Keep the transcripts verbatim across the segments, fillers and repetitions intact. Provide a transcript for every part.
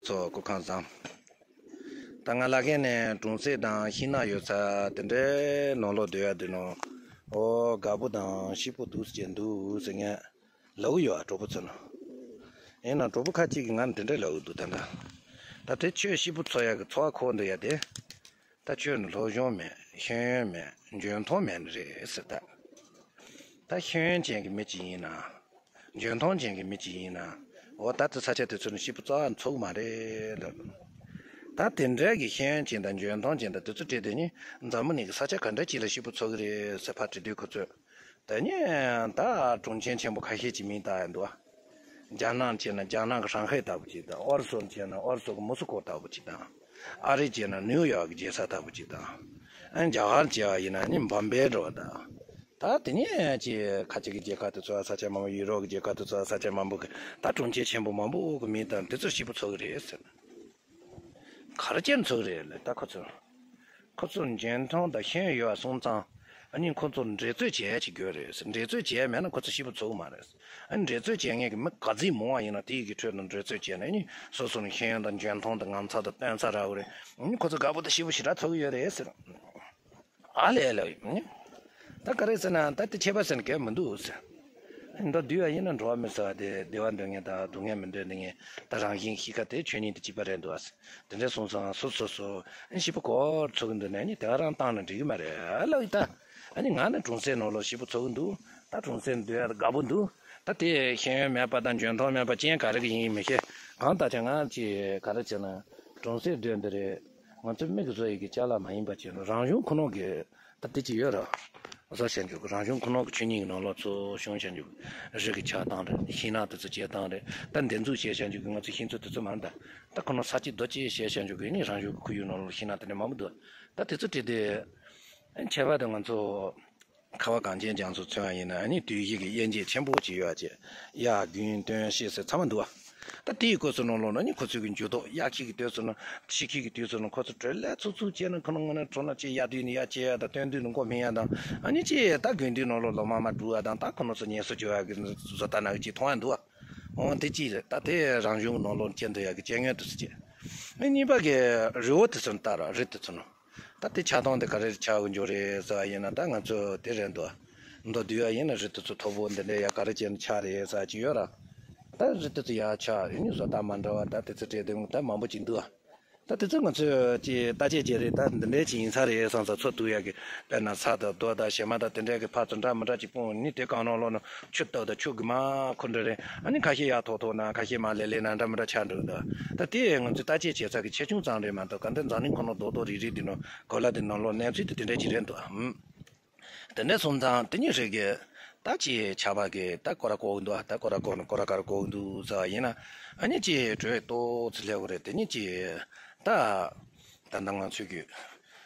ཚོ་སྐུ་ཁམས་བཟང་། ད་ང་ལ་ཁན་ནས་གྲོང་གསེབ་དང་ཤིང་ནགས་ཡོད་ས་དེ་འདྲའི་ནང་ལོགས་སྡོད་ཡ་དེ་ནང་འོ་དགའ་པོ་དང་སྐྱིད་པོ་འདུག་ཟེར་འདུག་ཟེར་ངས་ལབ་ཀྱི་ཡོད་ཨ། གྲོགས་པོ་ཚོ་ནང་ཡིན་ན་གྲོགས་པོ་ཁ་ཅིག་གིས་ང་ལ་དེ་འདྲ་ལབ་ཀྱི་འདུག་ད་ལྟ་ད་དེ་ཁྱོད་སྐྱིད་པོ་འཚོ་ཡ་གི་འཚོ་བ་འཁོར་འདུག་ཡ་དེ། ད་ཁྱོད་ནི་སློབ་སྦྱོང་མེད། ཤེས་ཡོན་མེད། འཇོན་ཐང་མེད་ནི་རེད་ཟེར་ད། ད་ཤེས་ཡོན་ཅན་གྱི་མི་ཅིག་ཡིན་ན། འཇོན་ཐང་ཅན་གྱི་མི་ཅིག་ཡིན་ན། འོ་ད་དེ་ས་ཆ་དེ་ཚོ་ནི་སྐྱིད་པོ་རྩ་བ་ནས་འཚོ་གི་མ་རེད་ལབ། ད་དེ་འདྲ་གི་ཤེས་ཡོན་ཅན་དང་འཇོན་ཐང་ཅན་དང་དེ་ཚོ་བྲིས་དེ་ནི་འཛམ་བུ་གླིང་གི་ས་ཆ་ག་འདྲ་ཅིག་ལ་སྐྱིད་པོ་འཚོ་གི་རེད་ཟེར་ཕར་དྲི་དུས་ཁོ་ཚོས། ད་ནི་ད་གྲོང་ཁྱེར་ཆེན་པོ་ཁ་ཤས་ཅིག་མིང་བཏགས་ཡ་འདུག་ཨ། རྒྱ་ནག་བྱས་ན་རྒྱ་ནག་གི་ཧྲང་ཧའེ་ལྟ་བུ་ཅིག་དང་། ཨོ་རི་སུ་བྱས་ན་ཨོ་རི་སུ་གི་མོ་སི་ཀོ་ལྟ་བུ་ཅིག་དང་། ཨ་རི་བྱས་ན་ནིའུ་ཡོག་གི་རྒྱལ་ས་ལྟ་བུ་ཅིག་དང་། ཨ་རྒྱ་གར་བྱས་པ་ཡིན་ན་ནི་བམ་པེ་འགྲོ་བ་དང་། ད་དེ་ནས་ཅིག་ཁ་ཅིག་གི་རྒྱལ་ཁབ་དེ་ཚོ་ས་ཆ་མང་པོ། ཡུ་རོབ་ཀྱི་རྒྱལ་ཁབ་དེ་ཚོ་ས་ཆ་མང་པོ་གི་ད་གྲོང་ཁྱེར་ཆེན་པོ་མང་པོ་གི་མིང་དང་དེ་ཚོ་སྐྱིད་པོ་འཚོ་གི་རེད་ཟེར། ག་རེ་བྱས་ནས་འཚོ་གི་རེད་ལབ་ད་ཁོ་ཚོ། ཁོ་ཚོ་འཇོན་ཐང་དང་ཤེས་ཡོན་ཡོད་པ་སོང་ཙང་། ཨ་ནི་ཁོ་ཚོ་འགྲན་རྩོད་བྱེད་ཡ་ཅིག་དགོས་རེད། འགྲན་རྩོད་བྱེད་ཡ་མེད་ན་ཁོ་ཚོ་སྐྱིད་པོ་འཚོ་གི་མ་རེད། ཨ་ནི་འགྲན་རྩོད་བྱེད་མཁན་གྱི་མི་ག་ཚོད་མང་བ་ཡིན་ན་དེའི་གི་ཁྲོད་ནས་འགྲན་རྩོད་བྱས་ནས། ཨ་ནི་སོ་སོ་ནས་ཤེས་ཡོན་དང་འཇོན་ཐང་དང་ངོ་མཚར་དང་སྟོན་ས་རག་གི་རེད། ཨ་ནི་ཁོ་ཚོ་དགའ་པོ་དང་སྐྱིད་པོ་ཞེ་དྲག་འཚོ་གི་ཡོད་རེད་ཟེར། ཨ་ལས་ལ་ཡིན། ད་ག་རེ་ཟེར་ན་ད་དེ་ཆད་པ་ཟེར་ན་གལ་མི་འདུག་ཟེར། མདོར་བསྡུས་པ་ཡིན་ན་འགྲོ་བ་མི་ཟེར་བ་དེ་བདེ་བ་འདོད་མཁན་དང་སྡུག་བསྔལ་མི་འདོད་མཁན། ད་རང་བཞིན་གཤིས་ཀ་དེ་ཆོས་ཉིད་དང་གཅིག་པ་རེད་འདུག་ཟེར། དེ་འདྲ་སོང་ཙང་སོ་སོ་སོ་སྐྱིད་པོ་ཁོ་ཚོ་གི་འདུག་ན་ནི་དེ་ག་རང་བཏང་ན་འགྲིག་གི་མ་རེད་ལབ་ཡིན་ད། ཨ་ནི་ང་ནི་གྲོང་གསེབ་ནང་ལོགས་སྐྱིད་པོ་འཚོ་གི་འདུག་ད་གྲོང་གསེབ་འདུག་ཡ་དགའ་པོ་འདུག་ད་དེ་ཤེས་ཡོན་མེད་པ་དང་འཇོན་ཐང་མེད་པ་ཅན་ག་རེ་གི་ཡིན་མི་ཤེས། གང་ལྟར་ཀྱང་ང་ཅིག་ག་རེ་བྱས་ན་གྲོང་གསེབ་སྡོད་འདི་རེད། ང་ཚོ་མི་གི་བཟོ་ཡི་གི་ཅ་ལག་མ་ཡིན་པ་བྱས་ན་རང་བྱུང་ཁོ་ན་གི་ད་དེ་ཅི་ཡོད་ར། བཟོ་བྱ་འཇུག་གི་རང་བྱུང་ཁོ་ན་གི་ཆོས་ཉིད་ཀྱི་ནང་ལོགས་ཚོ་བྱུང་བྱ་འཇུག་གི་རི་གི་ཆགས་སྟངས་རེད། ཤིང་ནགས་དེ་ཚོ་སྐྱེ་སྟངས་རེད། ད་འདེབས་འཛུགས་བྱས་བྱ་འཇུག་གི་ང་ཚོ་ཤིང་ཚོ་དེ་ཚོ་མ་འདྲ། ད་ཁོ་ན་ས་སྐྱེས་རྡོ་སྐྱེས་བྱས་བྱ་འཇུག་གི་ནི་རང་བྱུང་གི་ཁོར་ཡུག་ནང་ལོགས་ཤིང་ནགས་དེ་འདྲ་མང་པོ་འདུག་ད་དེ་ཚོ་བྲིས་ཏེ་ཁྱད་པར་དུ་ང་ཚོ་ཁ་བ་གངས་ཅན་རྒྱ་མཚོ་མཚོན་པ་ཡིན་ན་ནི་དུས་བཞི་གི་དབྱེ་འབྱེད་ཆེན་པོ་ཅིག་ཡོད་པ་བྱས། དབྱར་དགུན་སྟོན་དཔྱིད་ཟེར་ཚང་མ་འདུག་བ། ད་དེའི་སྐོར་སོ་ནང་ལོགས་ན་ནི་ཁོ་ཚོའི་གི་འགྱུར་ལྡོག། དབྱར་ཁའི་གི་དུས་སུ་ནི་དཔྱིད་ཁའི་གི་དུས་སུ་ནི་ཁོ་ཚོ་བྲེལ་ལ་ཚུགས་ཚུགས་བྱས་ན་ཁོ་ན་ངོ་ན་གྲོ་ན་ཅི་དབྱར་དུས་ནི་དབྱར་སྐྱེ་ཡ་དང་། སྟོན་དུས་ནི་མགོ་སྨིན་ཡ་དང་། ཨ་ནི་ཅི་ད་དགུན་དུས་ནང་ལོགས་ལོ་མ་མ་འབྲུ་བ་དང་། ད་ཁོ་ན་ཚོ་ངལ་གསོ་བྱེད་ཡ་གི་བཟོ་ལྟ་ནང་གི་ཅིག་མཐོང་ཡ་འདུག་བ། འོ་དེ་ཅི་རེད། ད་དེ་རང་བྱུང་གི་ནང་ལོགས་སྐྱེ་འདོད་ཡ་གི་སྐྱེ་དངོས་དེ་ཚོ་བྱས། ཨ་གཉིས་པ་གི་རི་བོ་དེ་ཚོ་ནི་ལྟ་ར། རི་དེ་ཚོ་ནི། ད་དེ་ཆགས་སྟངས་དེ་ག་རེ་ཆགས་ཀྱི་འཇུག་རེད་ཟེར་བ་ཡིན་ན། ད་ང་ཚོ་དེ་རེད་འདུག་མདོར་བསྡུས་པ་ཡིན་ན་རི་དེ་ཚོ་མཐོ་པོ་འདི་འདྲའི་ཡ་ག་རེ་བྱས་ནས་ཆགས་རེད་ཟེར་གྱི་ཡོད་ར། ད་རི་དེ་ཚོ་ཡར་ཆགས་ཡོད་ནི་བཟོ་ལྟ་མ་འདྲ་བ་ད་དེ་ཚོ་བྲིས་དེ་ད་མང་པོ་ཅིག་འདུག་ད་དེ་ཚོ་ང་ཚོས་ཀྱི་བརྟག་དཔྱད་བྱས་རེད། ད་འདི་འདྲའི་ཅིག་ཡིན་ས་རེད་བསམ་ས་ཚོ་བཏུག་ཡ་གི། དཔེར་ན་ས་དང་རྡོ་དང་བྱེ་མ་དང་དེ་འདྲའི་གི་ཕར་ཚུར་འདྲ་མི་འདྲ་ཅིག་སྤུངས་ནི་དེ་གང་ནང་ལོགས་ན་ཆུ་བཏབ་དང་ཆུ་གི་མར་ཁུ་འདྲ་རེད། ཨ་ནི་ཁ་ཤས་ཡར་ཐོག་ཐོག་ན་ཁ་ཤས་མར་ལེ་ལེ་ན་འདྲ་མི་འདྲ་ཆགས་འགྲོ་གི་འདུག་ད་དེ་ང་ཚོས་བརྟག་དཔྱད་བྱེད་ས་གི་ཆེ་ཆུང་ཙམ་རེད་མ་གཏོགས། ག་འདི་འཛམ་གླིང་ཁོ་ན་རྡོག་རྡོག་རིལ་རིལ་འདི་ནང་གོ་ལ་འདི་ནང་ལོགས་གནས་ཚུལ་དེ་དེ་འདྲ་ཅིག་རེད་འདུག་ཨ། དེ་འདྲ་སོང་ཙང་དེ་ཉིད་རེད་གི། ད་ཅི་ཆར་པ་གི་ད་སྐོར་ར་སྐོར་གི་འདུག་ད་སྐོར་ར་སྐོར་ནས་སྐོར་ར་ག་རེ་སྐོར་གི་འདུག་ཟེར་བ་ཡིན་ན། ཨ་ནི་ཅི་དྲོད་ཏོག་ཙི་སླེབས་གི་རེད། དེ་ཉིད་ཅི་ད་ད་ལྟ་ང་ཚོས་གི་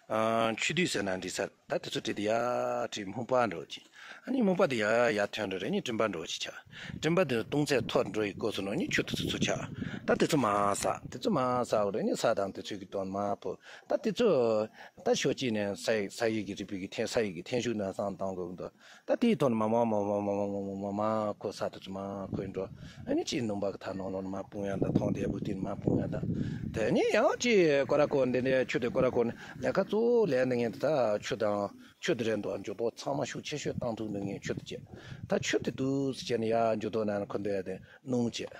ཨ་ཆུ་དུས་ཟེར་ན་འགྲིག་ས། ད་དེ་ཚོ་བྲིས་ཏེ་ཡར་བྲིས་སྨུག་པ་འདྲ་བོ་ཅིག་ཨ་ནི་སྨུག་པ་དེ་ཡར་ཡར་ཐོན་འགྲོ་རེད། ཨ་ནི་སྤྲིན་པ་འདྲ་བོ་ཅིག་ཆགས། སྤྲིན་པ་དེ་སྟོང་ཚད་མཐོ་འགྲོ་ཡི་སྐོར་སུ་ནང་ཨ་ནི་ཆུ་དེ་ཚོ་ཚུར་ཆགས། ད་དེ་ཚོ་མར་ཟག་དེ་ཚོ་མར་ཟག་གི་རེད། ཨ་ནི་ས་དང་དེ་ཚོའི་གི་དོན་མར་ཕོབ། ད་དེ་ཚོ་ད་ཕྱོགས་གཅིག་ནས་ས་ཡི་ས་ཡི་གི་རིག་པའི་གི་ཐན་ས་ཡི་གི་ཐན་ཤུགས་ནང་སང་བཏང་དགོས་ཀྱི་འདུག་ད་དེའི་ཐོག་ནས་མར་མར་མར་མར་མར་མར་མར་མར་ཁོ་ས་དེ་ཚོ་མར་ཁོལ་འགྲོ། ཨ་ནི་ཅིག་ནུབ་པ་གི་ཐག་ནང་ལོགས་ནས་མར་སྤུངས་ཡ་དང་། ཐང་དེ་བུ་དེ་ནས་མར་སྤུངས་ཡ་དང་། དེ་ནས་ཡང་ཅིག་སྐོར་ར་སྐོར་འདི་འདྲའི་ཆུ་དེ་སྐོར་ར་སྐོར་ནས་ལས་ཀ་གཙོ་བོ་ལས་འདི་ངས་ད་ཆུ་དང་ཆུ་དེ་རེད་འདུག་འགྱུར་ལྡོག་ཚང་མ་ཤུགས་ཆེ་ཤོས་བཏང་ཐུབ་འདི་ངས་ཆུ་དེ་བྱས། ད་ཆུ་དེ་འདུག་སེ་བྱས་ནས་ཡར་འགྱུར་ལྡོག་ནང་ཁོ་འདི་ཡ་དེ་སྣུམ་བྱས།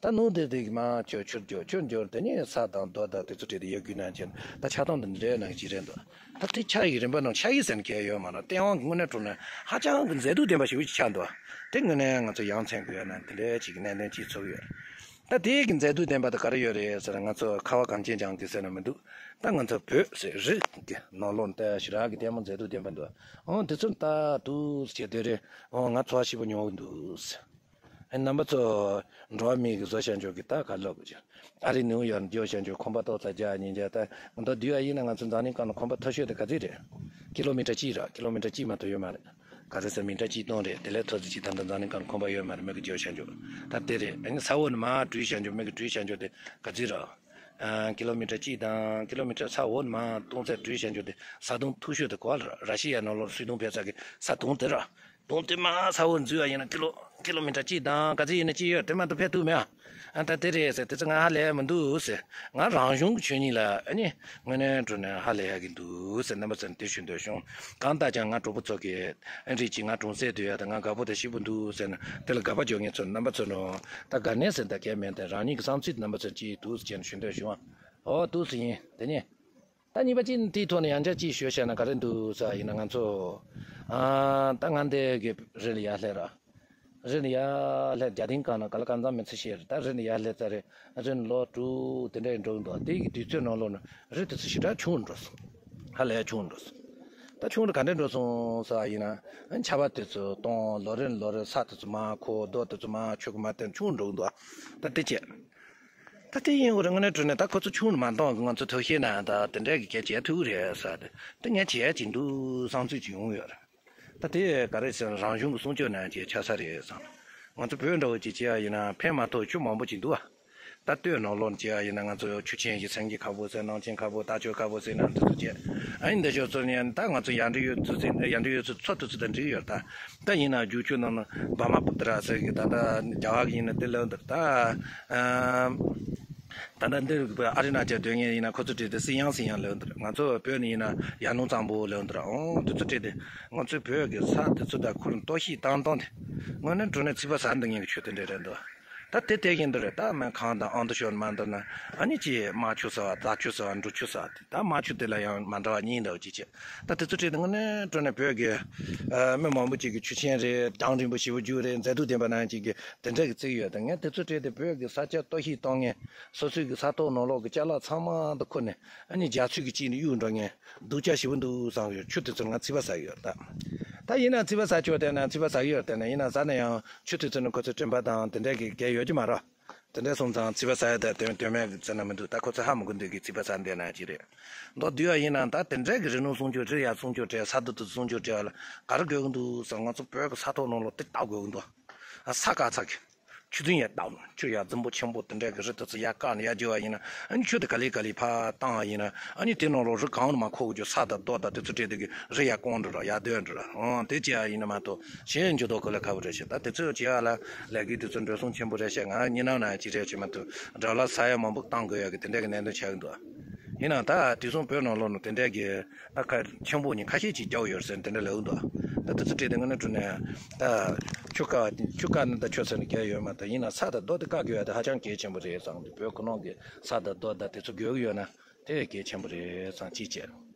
ད་སྣུམ་དེ་དེ་གི་མར་ཆུ་ཆུར་འགྱུར་ཆུར་འགྱུར། དེ་ནས་ས་དང་རྡོ་དང་དེ་ཚོ་བྲིས་ཏེ་ཡར་རྒྱུག་ནང་བྱས་ན་ད་ཆགས་སྟངས་དེ་འདྲའི་ནང་ཅིག་རེད་འདུག་ད་དེ་ཆགས་ཡི་རིམ་པ་ནང་ཆགས་ཡི་ཟེར་ན་གལ་ཡོད་མ་རེད། སྟེས་དབང་གི་དངོས་གནས་དྲང་གནས་ཧ་ཅང་གི་མཛེས་སྡུག་ལྡན་པ་ཞིག་ཆགས་འདུག་དེ་དངོས་གནས་ང་ཚོ་ཡ་མཚན་དགོས་ན་དེ་འདྲའི་ཅིག་གི་གནད་དོན་ཅིག་ཚོར་ཡོད། ད་དེའི་གི་མཛེས་སྡུག་ལྡན་པ་དེ་ག་རེ་ཡོད་རེད་ཟེར་ན། ང་ཚོ་ཁ་བ་གངས་ཅན་ལྗོངས་དེ་ཟེར་ན་མི་འདུག་ད་ང་ཚོ་བོད་ཟེར་རིགས་ཀྱི་ནང་ལོགས་ལྟ་ཞེ་དྲག་གི་ལྟད་མོ་མཛེས་སྡུག་ལྡན་པ་འདུག་འོ་དེ་ཚོ་ལྟ་འདུག་ཟེར་དེ་རེད། འོ་ང་ཚོར་སྐྱིད་པོ་མྱོང་གི་འདུག་ཨ་རྣམ་པ་ཚོ་འགྲོ་བ་མིའི་གི་བཟོ་བྱ་འཇོག་གི་ད་ག་ལོག་གི། ཨ་རི་ནིའུ་ཡོག་འགྱོ་བྱ་འཇོག་ཁང་པ་ཏོག་ཙམ་རྒྱག་ཉིན་རྒྱག་ད་མདོར་བསྡུས་པ་ཡིན་ན་ང་ཚོ་འཛམ་གླིང་སྒང་ལ་ཁང་པ་མཐོ་ཤོས་དེ་ག་ཚོད་རེད། ཀི་ལོ་མི་ཊར་གཅིག་རེད། ཀི་ལོ་མི་ཊར་གཅིག་མ་གཏོགས་ཡོད་མ་རེད། ག་རེ་ཟེར། མི་ཊར་གཅིག་སྟོང་རེད། དེ་ལས་མཐོ་ཙམ་ཅིག་ད་ལྟ་འཛམ་གླིང་སྒང་ལ་ཁང་པ་ཡོད་མ་རེད། མི་གི་འགྱོ་བྱ་འཇོག་ད་དེ་རེད། ཨ་ནི་ས་འོག་ནས་མར་བྲུས་བྱ་འཇོག་མི་གི་བྲུས་བྱ་འཇོག་དེ་ག་ཚོད་རེད། ཨ་ཀི་ལོ་མི་ཊར་གཅིག་དང་ཀི་ལོ་མི་ཊར་ས་འོག་ནས་མར་སྟོང་ཚད་བྲུས་བྱ་འཇོག་དེ་ས་དོང་མཐོ་ཤོས་དེ་ག་པར་རེད། ར་ཤི་ཡ་ནང་ལོགས་སུད་དོང་ཕེབས་ས་གི་ས་དོང་དེ་རེད། དོན་དེ་མ་ས་འོག་འཛུལ་བ་ཡིན་ན་ཀི་ལོ་ཀི་ལོ་མི་ཊར་གཅིག་དང་ག་ཚོད་ཡིན་ན་གཅིག་ཡོད། དེ་མ་གཏོགས་ཕེབས་ཐུབ་མེད་ཨ། ད་དེ་རེད་ཟེར། དེ་ཚོ་ང་ཧ་ལས་མི་འདུག་ཟེར། ང་རང་གཞུང་གི་ཆོས་ཉིད་ལ་ཨ་ནི་དངོས་གནས་དྲང་གནས་ཧ་ལས་ཡག་གི་འདུག་ཟེར། རྣམ་པ་ཚོར་དེ་ཞུ་འདོད་བྱུང་། གང་ལྟར་ཀྱང་ང་གྲོགས་པོ་ཚོ་གི་ཨ་རིགས་ཀྱིས་ང་གྲོང་གསེབ་དུ་ཡོད་དང་ང་དགའ་པོ་དང་སྐྱིད་པོ་འདུག་ཟེར་ན་དེ་ལ་དགག་པ་རྒྱག་མཁན་ཚོ་རྣམ་པ་ཚོ་ནང་ད་དགའ་ནས་ཟེར་ད་གལ་མེད་དེ། རང་ཉིད་ཀྱི་བསམ་ཚུལ་རྣམ་པ་ཚོར་གཅིག་འདུག་ཟེར་ཞུ་འདོད་བྱུང་ཨ། འོ་འདུག་ཟེར་ཡིན་དེ་ནི། ད་གཉིས་པ་གཅིག་ནི་དེའི་ཐོག་ནས་ཡང་བསྐྱར་གཅིག་ཞུས་བཤད་ན་ག་རེ་འདུག་ཟེར་ཡིན་ན། ང་ཚོ་ཨ་ད་ང་འདི་གི་རི་ལ་ཡར་སླེབས་ར། རི་ལ་ཡར་སླེབས། རྒྱ་ལྡིང་སྒང་ན་ག་ལ་གང་འཚམ་མི་ཚེ་ཤེས་རེད། ད་རི་ལ་ཡར་སླེབས་ཚར་རེད། རི་ནས་ལོ་དྲུག་དེ་འདྲ་འགྲོ་གི་འདུག་དེ་གི་དུས་ཚོད་ནང་ལོགས་ན་རི་དེ་ཚོ་ཞེ་དྲག་ཆུང་འགྲོ་སོང་། ཧ་ལས་ཆུང་འགྲོ་སོང་། ད་ཆུང་རུ་ག་འདྲ་འགྲོ་སོང་ཟེར་ཡིན་ན། ཆར་པ་དེ་ཚོ་གཏོང་། ལོ་རེ་ནས་ལོ་རེ་ས་དེ་ཚོ་མར་ཁོ་རྡོ་དེ་ཚོ་མར་ཆུ་གི་མར་བཏོན་ཆུང་འགྲོ་གི་འདུག་ད་དེ་བྱས། ད་དེ་ཡིན་དགོས་རེད། དངོས་གནས་དྲང་གནས་ད་ཁོ་ཚོ་ཆུང་མ་གཏོང་གི་ང་ཚོ་ཐབས་ཤེས་ན་ད་དེ་འདྲ་གི་གལ་བྱེད་ཐུབ་རེད་ཟེར་ཏེ། དེ་ངས་བྱེད་ཡ་ཅིག་འདུག་བསམ་ཚུལ་ཅིག་ཡོང་ཡོད་རེད། ད་དེ་ག་རེ་ཟེར་ན་རང་གཞུང་གི་སྲུང་སྐྱོབ་ནང་བྱས་ཆགས་ས་རེད་བསམ། ང་ཚོ་བོད་འདྲ་བོ་ཅིག་བྱེད་ཡ་ཡིན་ན་ཕན་མ་ཐོགས་ཆུ་མང་པོ་ཅིག་འདུག་ཨ། ད་སྟོད་ནང་ལོགས་བྱེད་ཡ་ཡིན་ན་ང་ཚོ་ཆུ་ཆེན་ཞིག་སེང་གེ་ཁ་པོ་ཟེར། ནང་ཆེན་ཁ་པོ། རྟ་མཆོག་ཁ་པོ་ཟེར་ན་འདི་ཚོ་བྱེད། ཨ་ནི་འདི་ཕྱོགས་ཚོ་ནས་ད་ང་ཚོ་ཡར་འབྲི་ཡུལ་ཚོ་ཟེར། ཡར་འབྲི་ཡུལ་ཚོ་མཚོ་དེ་ཚོ་དང་འབྲི་ཡོད་ད། ད་ཡིན་ན་རྒྱུག་ཆུ་ནང་ན་བྷ་མ་པུ་ཏྲ་ཟེར་གི་ད་ལྟ་རྒྱ་གར་གི་ཡིན་ན་དེ་ལབ་འདུག་ད་ཨ་ད་ལྟ་འདིར་ཨ་རི་ན་ཅིག་སྡོད་མཁན་ཡིན་ན་ཁོ་ཚོ་བྲིས་ཏེ་སི་ཡང་སི་ཡང་ལབ་འདུག་ང་ཚོ་བོད་ནས་ཡིན་ན་ཡར་ཀླུང་གཙང་པོ་ལབ་འདུག་ཨོ་དེ་ཚོ་བྲིས་ཏེ་ང་ཚོའི་བོད་ཀྱི་ས་དེ་ཚོ་དང་ཁུར་གཏོར་བཤིག་བཏང་བཏང་དེ་དངོས་གནས་དྲང་གནས་ཚིག་པ་ཟ་འདི་ངན་གྱི་ཆོས་དེ་འདྲ་རེད་འདུག་ད་དེ་དེ་བཞིན་དུ་རེད། ད་སྨན་ཁང་དང་ཨང་དུ་ཤོར་མ་འདུག་ན་ཨ་ནི་ཅིག་རྨ་ཆུ་ཟེར་བ། རྫ་ཆུ་ཟེར་བ། འབྲུ་ཆུ་ཟེར་བ། དེ་ད་རྨ་ཆུ་དེ་ལ་ཡང་མ་འདྲ་བ་གཉིས་འདྲ་བ་ཅིག་བྱས། ད་དེ་ཚོ་བྲིས་ཏེ་དངོས་གནས་དྲང་གནས་བོད་ཀྱི་ཨ་མི་མང་པོ་ཅིག་གི་ཆུ་ཆེན་རེད། རྒྱང་རིང་པོ་ཞེ་པོ་རྒྱུག་རེད། མཛེས་སྡུག་ལྡན་པ་ནང་ཅིག་གི་དེ་འདྲ་གི་བརྩི་གི་ཡོད། ད་ངས་དེ་ཚོ་བྲིས་ཏེ་བོད་ཀྱི་ས་ཆ་གཏོར་བཤིག་གཏོང་མཁན། སོ་སོའི་གི་ས་ཐོག་ནང་ལོགས་ཀྱི་ཅ་ལག་ཚང་མ་དང་ཁུར་ནས་ཨ་ནི་རྒྱ་མཚོ་གི་དཀྱིལ་ནས་གཡུག་འགྲོ་མཁན་སྡུག་ཅག་ཞེ་པོ་འདུག་བསམ་ཡོད། ཆུ་དེ་ཚོར་ང་ཚིག་པ་ཟ་གི་ཡོད་ད། ད་ཡིན་ན་ཚིག་པ་ཟ་ཆོག་བལྟས་ན་ཚིག་པ་ཟ་གི་ཡོད། བལྟས་ན་ཡིན་ན་ཟ་ན་ཡང་ཆུ་དེ་ཚོ་ནི་ཁོ་ཚོའི་དྲན་པ་དང་དེ་འདྲ་གི་གལ་ཡོད་ཀྱི་མ་རེད། དེ་འདྲ་སོང་ཙང་ཚིག་པ་ཟ་ཡ་དེ་དོན་དོན་མེད་ཀྱི་ཟེར་ན་མི་འདུག་ད་ཁོ་ཚོ་ཧ་མི་གོ་འདོད་ཀྱི་ཚིག་པ་ཟ་འདོད་ན་ཅི་རེད། མདོར་བསྡུས་པ་ཡིན་ན་ད་དེ་འདྲ་གི་རི་ནང་སྲུང་སྐྱོབ། རི་ཡ་སྲུང་སྐྱོབ་བྱས། ས་རྡོ་དེ་སྲུང་སྐྱོབ་བྱས་ལ་ག་རེ་དགོས་ཀྱི་འདུག་ཟེར། ང་ཚོ་བོད་ཀྱི་ས་ཐོག་ནང་ལོགས་དེ་ལྟ་དགོས་ཀྱི་འདུག་ཨ་ས་དཀར་ཚ་གི་ཆུ་རྫིང་ཡ་བཏབ། ཆུ་ཡ་རྫིང་པོ་ཆེན་པོ་དེ་འདྲ་གི་རི་དེ་ཚོ་ཡར་བཀག་ནས་ཡར་འགྱེལ་བ་ཡིན་ན། ཨ་ནི་ཆུ་དེ་ག་ལེ་ག་ལེ་ཕར་བཏང་བ་ཡིན་ན། ཨ་ནི་དེ་ནང་ལོགས་རི་གང་ནས་མར་འཁོར་དགོས་རྒྱུ། ས་དང་རྡོ་དང་དེ་ཚོ་སྤྲད་དེ་གི་རི་ཡར་སྐོང་འགྲོ་ར། ཡར་སྡོད་འགྲོ་ར། ཨང་དེ་བྱས་ཡ་ཡིན་ན་མ་གཏོགས་གཞན་འགྱུར་ལྡོག་ག་ལ་ཁག་པོ་རེད་ཤག་ད་དེ་ཚོ་བྱས་ཡ་ལ་ལས་ཀའི་དུས་ཚོད་འགྲོ་སོང་ཆེན་པོ་རེད་ཤག་ང་གཉིས་ནང་ན་ཅི་རེད་ཅེས་མ་གཏོགས་དགྲ་ལ་ས་ཡ་མང་པོ་བཏང་དགོས་ཡ་གི་དེ་འདྲ་གི་གནད་དོན་ཆགས་ཀྱི་འདུག་ཡིན་ནའང་ད་དེང་སང་བོད་ནང་ལོགས་ནང་དེ་འདྲ་གི་ད་ཁ་ཆེན་པོ་ཉིན་ཁ་ཤས་ཅིག་རྒྱག་ཡོད་ཟེར་དེ་འདྲ་ལབ་འདུག་ད་དེ་ཚོ་བྲིས་ཏེ་དངོས་གནས་དྲང་གནས་ད་ཆུ་བཀག་ཆུ་བཀག་ནི་ད་ཆོག་ཟེར་ནས་གལ་ཡོད་མ་གཏོགས། ཡིན་ན་ས་དང་རྡོ་དེ་བཀག་དགོས་ཡ་དེ་ཧ་ཅང་གལ་ཆེན་པོ་རེད་བསམ་འདུག་བོད་ཁོ་ནང་གི་ས་དང་རྡོ་དང་དེ་ཚོ་དགོས་ཀྱི་ཡོད་ན་དེ་གལ་ཆེན་པོ་རེད་བསམ་གཅིག་བྱས།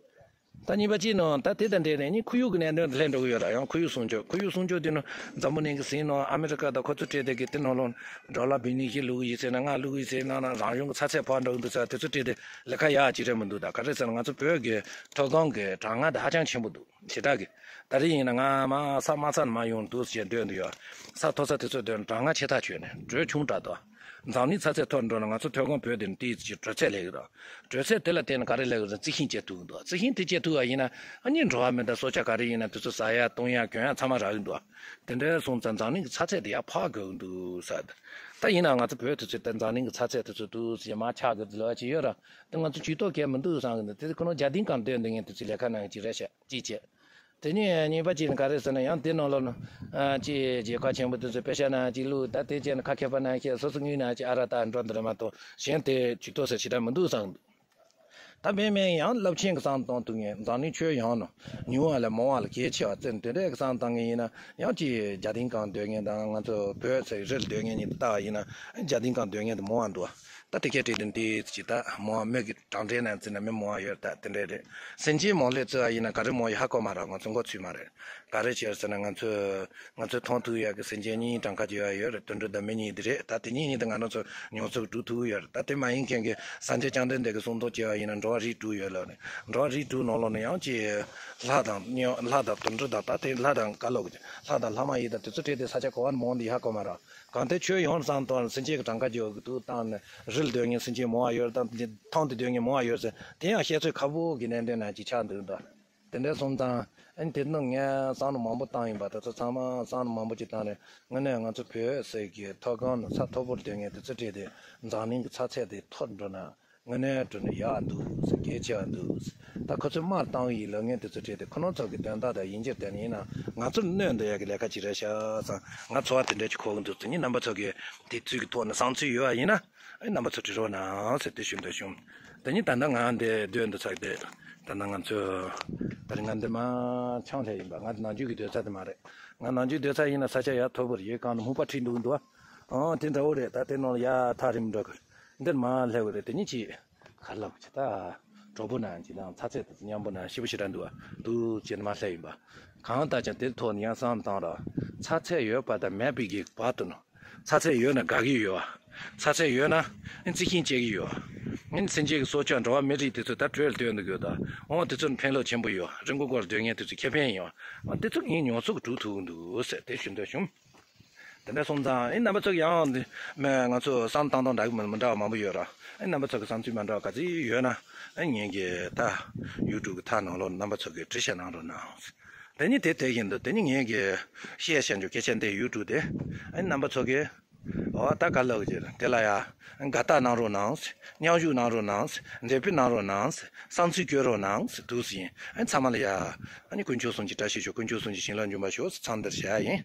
ད་གཉིས་པ་གཅིག་ནང་ད་དེ་དང་འབྲེལ་ནས་ནི་ཁོར་ཡུག་གི་གནད་དོན་དེ་སླེབས་འགྲོ་གི་ཡོད་ར། ཡང་ཁོར་ཡུག་སྲུང་སྐྱོབ། ཁོར་ཡུག་སྲུང་སྐྱོབ་དེ་ནི་འཛམ་བུ་གླིང་གི་ཟིན་ནང་ཨ་མི་རི་ཀ་དང་ཁོ་ཚོ་སྤྲད་དེ་གི་དེ་ནང་ལོགས་ཌོ་ལར་བི་ལི་ཡན་བཞི་བླུག་གི་ཡིན་ཟེར་ན། ལྔ་བླུག་གི་ཡིན་ཟེར་ན། རང་གཞུང་གི་ཚ་ཚད་ཕར་འགྲོ་གི་འདུག་ཟེར། དེ་ཚོ་སྤྲད་དེ་ལས་ཀ་ཡག་ཅིག་རེད་མི་འདུག་ད་ག་རེ་ཟེར་ན་ང་ཚོ་བོད་ཀྱི་མཐོ་སྒང་གི་གྲང་ངར་དེ་ཧ་ཅང་ཆེན་པོ་འདུག་ཞེ་དྲག་གི། ད་རེས་ཡིན་ན་ང་མ་ས་དམའ་ས་ནས་མར་ཡོང་འདུག་ཟེར་འདོད་འདུག་ཡ། ས་མཐོ་ས་དེ་ཚོ་སྡོད་ན་གྲང་ངར་ཆེ་ཐག་ཆོད་ནས་དྲོད་ཆུང་དྲགས་འདུག་འཛམ་གླིང་ཚ་ཚད་མཐོ་རུ་འགྲོ་ན་ང་ཚོ་མཐོ་སྒང་བོད་འདི་ནས་ཏོག་ཙམ་དྲོད་ཚད་སླེབས་ཀྱི་རེད། དྲོད་ཚད་དེ་ལ་བརྟེན་ནས་ག་རེ་སླེབས་ཀྱི་རེད། རྩི་ཤིང་སྐྱེ་ཐུབ་ཀྱི་འདུག་རྩི་ཤིང་དེ་སྐྱེ་ཐུབ་པ་ཡིན་ན་ཨ་ནི་འགྲོ་བ་མི་དང་སྲོག་ཆགས་ག་རེ་ཡིན་ན་དེ་ཚོ་ཟ་ཡ་བཏུང་ཡ་གྱོན་ཡ་ཚང་མ་རག་གི་འདུག་དེ་འདྲ་སོང་ཙང་འཛམ་གླིང་གི་ཚ་ཚད་དེ་ཡར་འཕར་དགོས་ཀྱི་འདུག་ཟེར། ད་ཡིན་ན་ང་ཚོ་བོད་དེ་ཚོ་ད་འཛམ་གླིང་གི་ཚ་ཚད་དེ་ཚོ་འདུག་ཟེར་མར་ཆག་གི་འདུག་ལབ་ཀྱི་ཡོད་ར། ད་ང་ཚོ་ཇུས་གཏོགས་གལ་མི་འདུག་བསམ་གི་འདུག་དེ་ཁོ་ན་རྒྱ་ལྡིང་སྒང་སྡོད་འདི་ངས་དེ་ཚོའི་ལས་ཀ་གནང་གི་རེད་ཤག་ཅིག་བྱས། དེ་ནས་གཉིས་པ་གཅིག་ནི་ག་རེ་ཟེར་ན་ཡང་དེ་ནང་ལོགས་ན་ཨ་ཅིག་རྒྱལ་ཁབ་ཆེན་པོ་དེ་ཚོ་དཔེ་ཆ་ནང་ཅིག་བླུགས། ད་དེ་བྱས་ན་ཁ་མཁས་པ་ནང་བཞིན་སོ་སོ་དངུལ་ནང་ཅིག་ཨ་ར་ད་འགྲོ་འདི་རེད་མ་གཏོགས་གཞན་དེ་ཇུས་གཏོགས་ཟེར་ཞེ་དྲག་མི་འདུག་བསམ་གི་འདུག་ད་མེད་མེད་ཡང་རླབས་ཆེན་གྱི་བསམ་བཏང་ཐུབ་མཁན། འཛམ་གླིང་ཁྱོན་ཡོངས་ནང་ཉུང་བ་ལས་མང་བ་ལ་གལ་ཆེ་བ་བརྩི་ནས་དེ་འདྲའི་གི་བསམ་བཏང་མཁན་ཡིན་ན་ཡང་ཅིག་རྒྱ་ལྡིང་སྒང་སྡོད་མཁན་དང་ང་ཚོ་བོད་ཟེར་རི་ལ་སྡོད་མཁན་གཉིས་ལ་བལྟ་བ་ཡིན་ན་རྒྱ་ལྡིང་སྒང་སྡོད་མཁན་དེ་མང་བ་འདུག་ད་དེ་གས་བྲིས་དེ་འདི་ཅིག་ད་མང་བ་མི་གི་གྲངས་འདྲེན་ནང་བརྩིས་ན་མི་མང་བ་ཡོད་ད་དེ་འདྲ་རེད། སེམས་ཅན་མང་ལོས་བརྩི་བ་ཡིན་ན་ག་རེ་མང་ཡོད་ཧ་གོ་མ་རེད། ང་ཚོ་མགོ་ཚོས་མ་རེད། ག་རེ་བྱས་ཟེར་ན་ང་ཚོས་ང་ཚོས་མཐོང་ཐུབ་ཡག་གི་སེམས་ཅན་གཉིས་གྲངས་ཀ་བརྗོད་ཡ་ཡོད་རེད། དུད་འགྲོ་དང་མི་གཉིས་དེ་རེད། ད་དེ་གཉིས་གཉིས་དེ་ང་རང་ཚོ་མྱོང་ཚོར་གྲུབ་ཐུབ་ཡོད་རེད། ད་དེ་མ་ཡིན་མཁན་གྱི་སངས་རྒྱས་བཅོམ་ལྡན་འདས་ཀྱི་གསུང་དོན་བྱས་པ་ཡིན་ན་འགྲོ་བ་རིགས་དྲུག་ཡོད་ལབ་ནས་འགྲོ་བ་རིགས་དྲུག་ནང་ལོགས་ནས་ཡང་ཅིག་ལྷ་དང་མྱ་ལྷ་དང་དུད་འགྲོ་དང་ད་དེ་ལྷ་དང་ག་ལོག་གི་ལྷ་དང་ལྷ་མ་ཡིན་དང་དེ་ཚོ་བྲིས་ཏེ་ས་ཆ་ག་བ་ནས་མང་འདི་ཧ་གོ་མ་རེད། གང་ལྟར་ཁྱོན་ཡོངས་བསམ་བློ་བཏང་ནས་སེམས་ཅན་གྱི་གྲངས་ཀ་བརྗོད་ཀྱི་འདུག་བཏང་ནས་རི་ལ་སྡོད་མཁན་སེམས་ཅན་མང་བ་ཡོད་དང་ཐང་དུ་སྡོད་མཁན་མང་བ་ཡོད་ཟེར་དེ་ཡང་བཤད་ཚོད་ཁ་པོ་གི་གནད་དོན་ནང་ཅིག་ཆགས་འདུག་ད། དེ་འདྲ་སོང་ཙང་ཨ་ནི་དེ་ནང་ངས་བསམ་བློ་མང་པོ་བཏང་ཡིན་པ། དེ་ཚོ་ཚང་མ་བསམ་བློ་མང་པོ་ཅིག་བཏང་ནས་དངོས་གནས་ང་ཚོ་བོད་ཟེར་གྱི་མཐོ་སྒང་ནས་ས་མཐོ་པོར་སྡོད་མཁན་དེ་ཚོ་བྲིས་ཏེ་འཛམ་གླིང་གི་ཚ་ཚད་དེ་མཐོ་རུ་འགྲོ་ན་ དངོས་གནས་དྲང་གནས་ཡག་འདུག་ཟེར། གལ་ཆེ་བ་འདུག་ཟེར། ད་ཁོ་ཚོས་དམར་བཏང་བའི་ལབ་མཁན་དེ་ཚོ་བྲིས་ཏེ། ཁོ་རང་ཚོ་གི་དོན་དག་དང་ཡིན་གཅིག་མིན་གཅིག་ཡིན་ན། ང་ཚོར་གནོད་འདོད་ཡག་གི་ལས་ཀ་ཅིག་རེད་ཤག་བསམ། ང་ཚོར་དེ་འདྲ་ཅིག་གོ་གི་འདུག་ཟེར། ངས་རྣམ་པ་ཚོ་གི་དེ་ཚོའི་གི་ཐོག་ནས་བསམ་ཚུལ་ཡོད་པ་ཡིན་ན། ཨེ། རྣམ་པ་ཚོ་བྲིས་རོགས་གནང་ཟེར་དེ་ཞུ་འདོད་བྱུང་། དེ་ནས་ད་ལྟ་ང་འདི་སྡོད་འདི་ཚོ་དེ། ད་ལྟ་ང་ཚོ་ད་རིང་ང་འདི་མར་ཆང་ལྷས་ཡིན་པ། ང་འདི་ནང་ཆུང་གི་སྡོད་ས་དེ་མ་རེད། ང་ནང་ཆུང་སྡོད་ས་ཡིན་ན་ས་ཆ་ཡག་ཐོབ་པ་རེད། ཡོད་གང་དུ་སྨུག་པ་ཁྲིད་འདུག་འདུག་ཨ། ཨང་། དེ་འདྲ་བོ་རེད། ད་དེ་ནང་ལ་ཡར་ཐག་རིང་འགྲོ་གི་རེད། འདིར་མར་སླེབས་པ་རེད། དེ་ནས་ཅིག་ག་རེ་ལབ་དགོས་ཀྱི། ད་གྲོགས་པོ་ནང་ཅིག་དང་ཚ་ཚད་དེ་ཚོ་མཉམ་པོ་ནང་ཞེ་པོ་ཞེ་དྲག་འདུག་ཨ། འདུག་བྱས་ནས་མར་སླེབས་ཡིན་པ། གང་ལྟར་ཀྱང་དེའི་ཐོག་ནས་ཡང་བསམ་བཏང་ར། ཚ་ཚད་ཡོད་པ་དང་མེད་པའི་གི་བར་དུ་ནོ། ཚ་ཚད་ཡོད་ན་དགའ་གི་ཡོད། ཚ་ཚད་ཡོད་ན་རྩི་ཤིང་སྐྱེ་གི་ཡོད། ཨེ། སེམས་ཅན་གྱི་སྲོག་ཆགས་འགྲོ་བ་མི་རིགས་དེ་ཚོ་ད་བྲོས་ལ་སྡོད་འདུག་ཡོད་ད། འོ། དེ་ཚོར་ཕན་ལོག་ཆེན་པོ་ཡོད། རི་མགོ་སྐོར་སྡོད་མཁན་དེ་ཚོ་ཁེ་ཕན་ཡོད། འོ། དེ་ཚོ་ངའི་མྱོང་ཚོར་གྱིས་གྲུབ་ཐུབ་ཀྱི་འདུག་ཟེར་དེ་ཞུ་འདོད་བྱུང་། དེ་འདྲ་སོང་ཙང་། ཨེ། རྣམ་པ་ཚོ་གི་ཡང་འདི་མེད། ང་ཚོ་བསམ་བཏང་སྟངས་འདྲ་གི་མི་མི་འདྲ་བ་མང་པོ་ཡོད་ར། ཨེ། རྣམ་པ་ཚོ་གི་བསམ་ཚུལ་མི་འདྲ་བ་ག་ཚོད་ཡོད་ན། ཨེ། ངེད་ཀྱི་ད་ཡུ་ཊུབ་གི་ཐག་ནང་ལོགས་རྣམ་པ་ཚོ་གིས་འབྲི་བཞག་གནང་རོགས་གནང་། དེ་ནས་དེ་དེ་བཞིན་དུ་དེ་ནས་ངེད་ཀྱི་བཤད་བཤད་འཇོག་སྐད་ཆ་འདི་ཡུ་ཊུབ་དེ། ཨེ། རྣམ་པ་ཚོ་གིས། འོ། ད་ག་ལབ་ཀྱི་རེད། དེ་ལ་ཡ་དགའ་རྟགས་གནང་རོགས་གནང་། མཉམ་ཞུགས་གནང་རོགས་གནང་། འབྲེལ་མཐུད་གནང་རོགས་གནང་། བསམ་ཚུལ་བསྐྱོན་རོགས་གནང་། འདུག་སེ་ཡིན། ཨེ། ཚང་མ་ལ་ཡ། ཨ་ནི་དཀོན་མཆོག་གསུམ་གྱི་བཀྲ་ཤིས་ཤོག། དཀོན་མཆོག་གསུམ་གྱི་བྱིན་རླབས་འབྱུང་བར་ཤོག་ཟེར་ཚང་འདིར་བྱ་ཡ་ཡིན།